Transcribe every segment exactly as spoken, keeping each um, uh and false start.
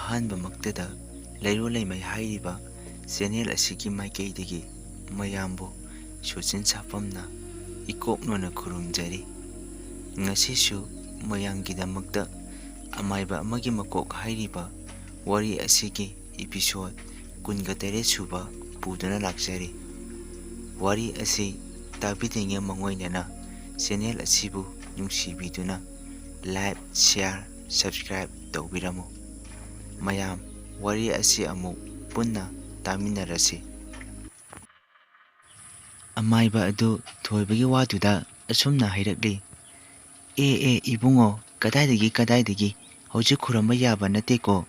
ꯑꯍꯥꯟꯕꯃꯛꯇꯗ ꯂꯩꯔꯣꯜ ꯂꯩꯃꯥꯏ ꯍꯥꯏꯔꯤꯕ ꯆꯦꯅꯦꯜ ꯑꯁꯤꯒꯤ ꯃꯥꯏꯀꯩꯗꯒꯤ ꯃꯌꯥꯝꯕꯨ ꯁꯣꯠꯆꯤꯟ ꯁꯥꯐꯝꯅ ꯏꯀꯣꯛ ꯅꯣꯟꯅ ꯈꯨꯔꯨꯝꯖꯔꯤ꯫ ꯉꯁꯤꯁꯨ ꯃꯌꯥꯝꯒꯤꯗꯃꯛꯇ ꯑꯃꯥꯏꯕ ꯑꯃꯒꯤ ꯃꯀꯣꯛ ꯍꯥꯏꯔꯤꯕ ꯋꯥꯔꯤ ꯑꯁꯤꯒꯤ ꯏꯄꯤꯁꯣꯠ ꯀꯨꯟꯒ ꯇꯔꯦꯠ ꯁꯨꯕ ꯄꯨꯗꯨꯅ ꯂꯥꯛꯆꯔꯤ꯫ ꯋꯥꯔꯤ ꯑꯁꯤ ꯇꯥꯕꯤꯗ꯭ꯔꯤꯉꯩ ꯃꯥꯡꯑꯣꯏꯅꯅ ꯆꯦꯅꯦꯜ ꯑꯁꯤꯕꯨ ꯅꯨꯡꯁꯤꯕꯤꯗꯨꯅ like, share, subscribe ꯇꯧꯕꯤꯔꯝꯃꯨ꯫ ꯃꯌꯥꯝ ꯋꯥꯔꯤ ꯑꯁꯤ ꯑꯃꯨꯛ ꯄꯨꯟꯅ ꯇꯥꯃꯤꯟꯅꯔꯁꯤ꯫ ꯑꯃꯥꯏꯕ ꯑꯗꯨ ꯊꯣꯏꯕꯒꯤ ꯋꯥꯗꯨꯗ ꯑꯁꯨꯝꯅ ꯍꯥꯏꯔꯛꯂꯤ, "ꯑꯦ ꯑꯦ ꯏꯕꯨꯡꯉꯣ, ꯀꯗꯥꯏꯗꯒꯤ ꯀꯗꯥꯏꯗꯒꯤ, ꯍꯧꯖꯤꯛ ꯈꯨꯔꯨꯝꯕ ꯌꯥꯕ ꯅꯠꯇꯦꯀꯣ꯫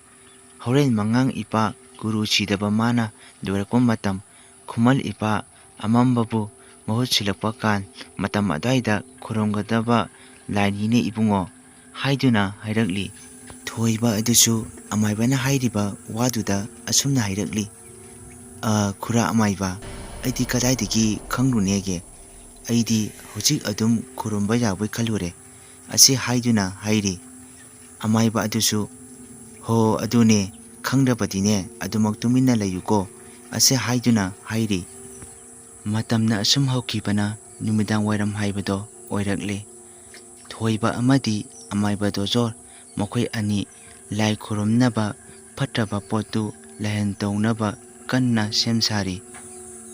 ꯍꯣꯔꯦꯟ ꯃꯉꯥꯡ ꯏꯄꯥ ꯒꯨꯔꯨ ꯁꯤꯗꯕ ꯃꯥꯅ ꯂꯣꯏꯔꯛꯄ ꯃꯇꯝ, ꯈꯨꯃꯜ ꯏꯄꯥ ꯑꯃꯝꯕꯕꯨ ꯃꯍꯨꯠ ꯁꯤꯜꯂꯛꯄ ꯀꯥꯟ ꯃꯇꯝ ꯑꯗꯨꯋꯥꯏꯗ ꯈꯨꯔꯨꯝꯒꯗꯕ ꯂꯥꯏꯅꯤꯅꯦ ꯏꯕꯨꯡꯉꯣ" ꯍꯥꯏꯗꯨꯅ ꯍꯥꯏꯔꯛꯂꯤ꯫ ꯊꯣꯏꯕ ꯑꯗꯨꯁꯨ ꯑꯃꯥꯏꯕꯅ ꯍꯥꯏꯔꯤꯕ ꯋꯥꯗꯨꯗ ꯑꯁꯨꯝꯅ ꯍꯥꯏꯔꯛꯂꯤ, "ꯑ, ꯈꯨꯔꯥ ꯑꯃꯥꯏꯕ, ꯑꯩꯗꯤ ꯀꯗꯥꯏꯗꯒꯤ ꯈꯪꯂꯨꯅꯦꯒꯦ? ꯑꯩꯗꯤ ꯍꯧꯖꯤꯛ ꯑꯗꯨꯝ ꯈꯨꯔꯨꯝꯕ ꯌꯥꯕꯣꯏ ꯈꯜꯂꯨꯔꯦ" ꯑꯁꯤ ꯍꯥꯏꯗꯨꯅ ꯍꯥꯏꯔꯤ꯫ ꯑꯃꯥꯏꯕ ꯑꯗꯨꯁꯨ, "ꯍꯣ, ꯑꯗꯨꯅꯦ, ꯈꯪꯗ꯭ꯔꯕꯗꯤꯅꯦ, ꯑꯗꯨꯃꯛ ꯇꯨꯃꯤꯟꯅ ꯂꯩꯌꯨꯀꯣ" ꯑꯁꯤ ꯍꯥꯏꯗꯨꯅ ꯍꯥꯏꯔꯤ꯫ ꯃꯇꯝꯅ ꯑꯁꯨꯝ ꯍꯧꯈꯤꯕꯅ ꯅꯨꯃꯤꯗꯥꯡ ꯋꯥꯏꯔꯝ ꯍꯥꯏꯕꯗꯣ ꯑꯣꯏꯔꯛꯂꯦ꯫ ꯊꯣꯏꯕ ꯑꯃꯗꯤ ꯑꯃꯥꯏꯕ ꯗꯣꯖꯣꯔ ꯃꯈꯣꯏ ꯑꯅꯤ ꯂꯥꯏ ꯈꯨꯔꯨꯝꯅꯕ ꯐꯠꯇ꯭ꯔꯕ ꯄꯣꯠꯇꯨ ꯂꯥꯏꯍꯟ ꯇꯧꯅꯕ ꯀꯟꯅ ꯁꯦꯝ ꯁꯥꯔꯤ꯫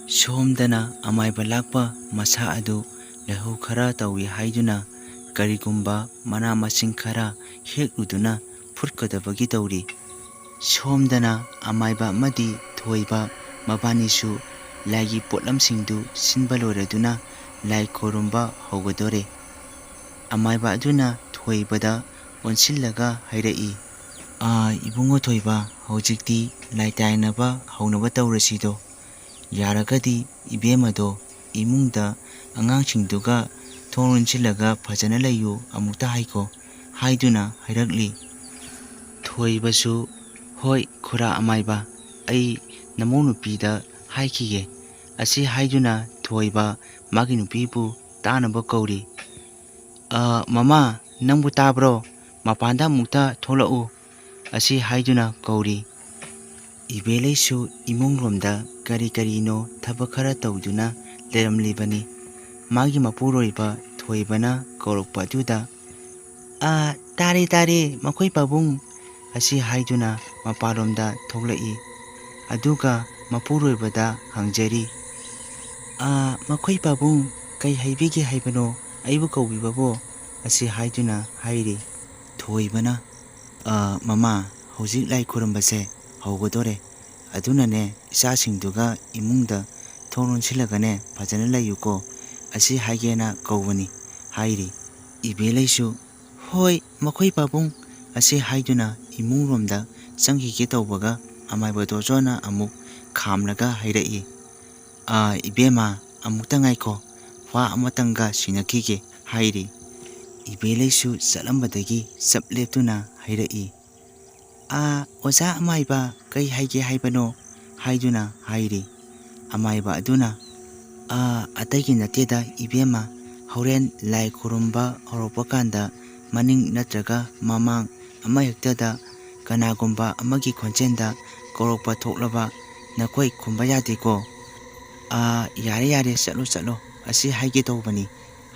ꯁꯣꯝꯗꯅ ꯑꯃꯥꯏꯕ ꯂꯥꯛꯄ ꯃꯁꯥ ꯑꯗꯨ ꯂꯥꯏꯍꯧ ꯈꯔ ꯇꯧꯏ ꯍꯥꯏꯗꯨꯅ ꯀꯔꯤꯒꯨꯝꯕ ꯃꯅꯥ ꯃꯁꯤꯡ ꯈꯔ ꯍꯦꯛꯂꯨꯗꯨꯅ ꯐꯨꯠꯀꯗꯕꯒꯤ ꯇꯧꯔꯤ꯫ ꯁꯣꯝꯗꯅ ꯑꯃꯥꯏꯕ ꯑꯃꯗꯤ ꯊꯣꯏꯕ ꯃꯕꯥꯅꯤꯁꯨ ꯂꯥꯏꯒꯤ ꯄꯣꯠꯂꯝꯁꯤꯡꯗꯨ ꯁꯤꯟꯕ ꯂꯣꯏꯔꯗꯨꯅ ꯂꯥꯏ ꯈꯨꯔꯨꯝꯕ ꯍꯧꯒꯗꯣꯔꯦ꯫ ꯑꯃꯥꯏꯕ ꯑꯗꯨꯅ ꯊꯣꯏꯕꯗ ꯑꯣꯟꯁꯤꯜꯂꯒ ꯍꯥꯏꯔꯛꯏ, "ꯑꯥ, ꯏꯕꯨꯡꯉꯣ ꯊꯣꯏꯕ, ꯍꯧꯖꯤꯛꯇꯤ ꯂꯥꯏ ꯇꯥꯏꯅꯕ ꯍꯧꯅꯕ ꯇꯧꯔꯁꯤꯗꯣ꯫ ꯌꯥꯔꯒꯗꯤ ꯏꯕꯦꯝꯃꯗꯣ ꯏꯃꯨꯡꯗ ꯑꯉꯥꯡꯁꯤꯡꯗꯨꯒ ꯊꯣꯡ ꯂꯣꯟꯁꯤꯜꯂꯒ ꯐꯖꯅ ꯂꯩꯌꯨ ꯑꯃꯨꯛꯇ ꯍꯥꯏꯈꯣ" ꯍꯥꯏꯗꯨꯅ ꯍꯥꯏꯔꯛꯂꯤ꯫ ꯊꯣꯏꯕꯁꯨ, "ꯍꯣꯏ ꯈꯨꯔꯥ ꯑꯃꯥꯏꯕ, ꯑꯩ ꯅꯃꯧ ꯅꯨꯄꯤꯗ ꯍꯥꯏꯈꯤꯒꯦ" ꯑꯁꯤ ꯍꯥꯏꯗꯨꯅ ꯊꯣꯏꯕ ꯃꯥꯒꯤ ꯅꯨꯄꯤꯕꯨ ꯇꯥꯅꯕ ꯀꯧꯔꯤ꯫ "ꯑ, ꯃꯃꯥ, ꯅꯪꯕꯨ ꯇꯥꯕ꯭ꯔꯣ? ꯃꯄꯥꯟꯗ ꯑꯃꯨꯛꯇ ꯊꯣꯛꯂꯛꯎ" ꯑꯁꯤ ꯍꯥꯏꯗꯨꯅ ꯀꯧꯔꯤ꯫ ꯏꯕꯦꯂꯩꯁꯨ ꯏꯃꯨꯡꯂꯣꯝꯗ ꯀꯔꯤ ꯀꯔꯤꯅꯣ ꯊꯕꯛ ꯈꯔ ꯇꯧꯗꯨꯅ ꯂꯩꯔꯝꯂꯤꯕꯅꯤ꯫ ꯃꯥꯒꯤ ꯃꯄꯨꯔꯣꯏꯕ ꯊꯣꯏꯕꯅ ꯀꯧꯔꯛꯄ ꯑꯗꯨꯗ, "ꯑꯥ, ꯇꯥꯔꯦ, ꯇꯥꯔꯦ, ꯃꯈꯣꯏ ꯄꯥꯕꯨꯡ," ꯑꯁꯤ ꯍꯥꯏꯗꯨꯅ ꯃꯄꯥꯟꯂꯣꯝꯗ ꯊꯣꯛꯂꯛꯏ꯫ ꯑꯗꯨꯒ ꯃꯄꯨꯔꯣꯏꯕꯗ ꯍꯪꯖꯔꯤ, "ꯑꯥ, ꯃꯈꯣꯏ ꯄꯥꯕꯨꯡ, ꯀꯩ ꯍꯥꯏꯕꯤꯒꯦ ꯍꯥꯏꯕꯅꯣ ꯑꯩꯕꯨ ꯀꯧꯕꯤꯕꯕꯣ?" ꯑꯁꯤ ꯍꯥꯏꯗꯨꯅ ꯍꯥꯏꯔꯤ꯫ ꯊꯣꯏꯕꯅ, "ꯑꯥ, ꯃꯃꯥ, ꯍꯧꯖꯤꯛ ꯂꯥꯏ ꯈꯨꯔꯨꯝꯕꯁꯦ ꯍꯧꯒꯗꯣꯔꯦ꯫ ꯑꯗꯨꯅꯅꯦ, ꯏꯆꯥꯁꯤꯡꯗꯨꯒ ꯏꯃꯨꯡꯗ ꯊꯣꯡ ꯂꯣꯟꯁꯤꯜꯂꯒꯅꯦ ꯐꯖꯅ ꯂꯩꯌꯨꯀꯣ꯫ ꯑꯁꯤ ꯍꯥꯏꯒꯦꯅ ꯀꯧꯕꯅꯤ," ꯍꯥꯏꯔꯤ꯫ ꯏꯕꯦꯂꯩꯁꯨ, "ꯍꯣꯏ, ꯃꯈꯣꯏ ꯄꯥꯕꯨꯡ," ꯑꯁꯤ ꯍꯥꯏꯗꯨꯅ ꯏꯃꯨꯡꯂꯣꯝꯗ ꯆꯪꯈꯤꯒꯦ ꯇꯧꯕꯒ, ꯑꯃꯥꯏꯕ ꯗꯣꯖꯣꯅ ꯑꯃꯨꯛ ꯈꯥꯝꯂꯒ ꯍꯥꯏꯔꯛꯏ, "ꯑꯥ, ꯏꯕꯦꯝꯃ, ꯑꯃꯨꯛꯇ ꯉꯥꯏꯈꯣ, ꯋꯥ ꯑꯃꯇꯪꯒ ꯁꯤꯟꯅꯈꯤꯒꯦ," ꯍꯥꯏꯔꯤ꯫ ꯏꯕꯦꯂꯩꯁꯨ ꯆꯠꯂꯝꯕꯗꯒꯤ ꯆꯞ ꯂꯦꯞꯇꯨꯅ ꯍꯥꯏꯔꯛꯏ, "ꯑꯥ, ꯑꯣꯖꯥ ꯑꯃꯥꯏꯕ, ꯀꯩ ꯍꯥꯏꯒꯦ ꯍꯥꯏꯕꯅꯣ?" ꯍꯥꯏꯗꯨꯅ ꯍꯥꯏꯔꯤ꯫ ꯑꯃꯥꯏꯕ ꯑꯗꯨꯅ, "ꯑꯥ, ꯑꯇꯩꯒꯤ ꯅꯠꯇꯦꯗ ꯏꯕꯦꯝꯃ, ꯍꯣꯔꯦꯟ ꯂꯥꯏ ꯈꯨꯔꯨꯝꯕ ꯍꯧꯔꯛꯄ ꯀꯥꯟꯗ ꯃꯅꯤꯡ ꯅꯠꯇ꯭ꯔꯒ ꯃꯃꯥꯡ ꯑꯃꯍꯦꯛꯇꯗ ꯀꯅꯥꯒꯨꯝꯕ ꯑꯃꯒꯤ ꯈꯣꯟꯖꯦꯜꯗ ꯀꯧꯔꯛꯄ ꯊꯣꯛꯂꯕ ꯅꯈꯣꯏ ꯈꯨꯝꯕ ꯌꯥꯗꯦꯀꯣ꯫ ꯑꯥ, ꯌꯥꯔꯦ, ꯌꯥꯔꯦ, ꯆꯠꯂꯣ, ꯆꯠꯂꯣ, ꯑꯁꯤ ꯍꯥꯏꯒꯦ ꯇꯧꯕꯅꯤ,"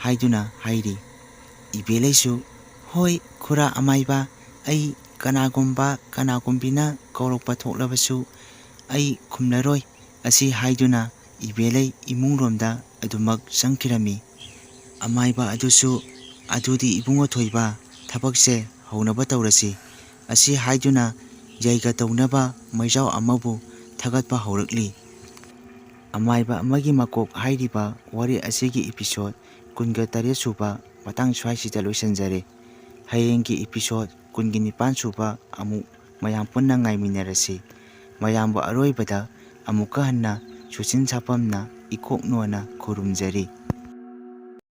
ꯍꯥꯏꯗꯨꯅ ꯍꯥꯏꯔꯤ꯫ ꯏꯕꯦꯂꯩꯁꯨ, "ꯍꯣꯏ, ꯈꯨꯔꯥ ꯑꯃꯥꯏꯕ, ꯑꯩ ꯀꯅꯥꯒꯨꯝꯕ ꯀꯅꯥꯒꯨꯝꯕꯤꯅ ꯀꯧꯔꯛꯄ ꯊꯣꯛꯂꯕꯁꯨ ꯑꯩ ꯈꯨꯝꯂꯔꯣꯏ," ꯑꯁꯤ ꯍꯥꯏꯗꯨꯅ ꯏꯕꯦꯂꯩ ꯏꯃꯨꯡꯂꯣꯝꯗ ꯑꯗꯨꯃꯛ ꯆꯪꯈꯤꯔꯝꯃꯤ꯫ ꯑꯃꯥꯏꯕ ꯑꯗꯨꯁꯨ, "ꯑꯗꯨꯗꯤ ꯏꯕꯨꯡꯉꯣ ꯊꯣꯏꯕ, ꯊꯕꯛꯁꯦ ꯍꯧꯅꯕ ꯇꯧꯔꯁꯤ," ꯑꯁꯤ ꯍꯥꯏꯗꯨꯅ ꯌꯩꯒ ꯇꯧꯅꯕ ꯃꯩꯖꯥꯎ ꯑꯃꯕꯨ ꯊꯥꯒꯠꯄ ꯍꯧꯔꯛꯂꯤ꯫ ꯑꯃꯥꯏꯕ ꯑꯃꯒꯤ ꯃꯀꯣꯛ ꯍꯥꯏꯔꯤꯕ ꯋꯥꯔꯤ ꯑꯁꯤꯒꯤ episode ꯀꯨꯟꯒ ꯇꯔꯦꯠ ꯁꯨꯕ ꯃꯇꯥꯡ ꯁ꯭ꯋꯥꯏꯁꯤꯗ ꯂꯣꯏꯁꯤꯟꯖꯔꯦ꯫ ꯍꯌꯦꯡꯒꯤ episode ꯀꯨꯟꯒ ꯅꯤꯄꯥꯟ ꯁꯨꯕ ꯑꯃꯨꯛ ꯃꯌꯥꯝ ꯄꯨꯟꯅ ꯉꯥꯏꯃꯤꯟꯅꯔꯁꯤ꯫ ꯃꯌꯥꯝꯕꯨ ꯑꯔꯣꯏꯕꯗ ꯑꯃꯨꯛꯀ ꯍꯟꯅ ꯁꯨꯆꯤꯟ ꯁꯥꯐꯝꯅ ꯏꯀꯣꯛꯅꯣꯅ ꯈꯨꯔꯨꯝꯖꯔꯤ꯫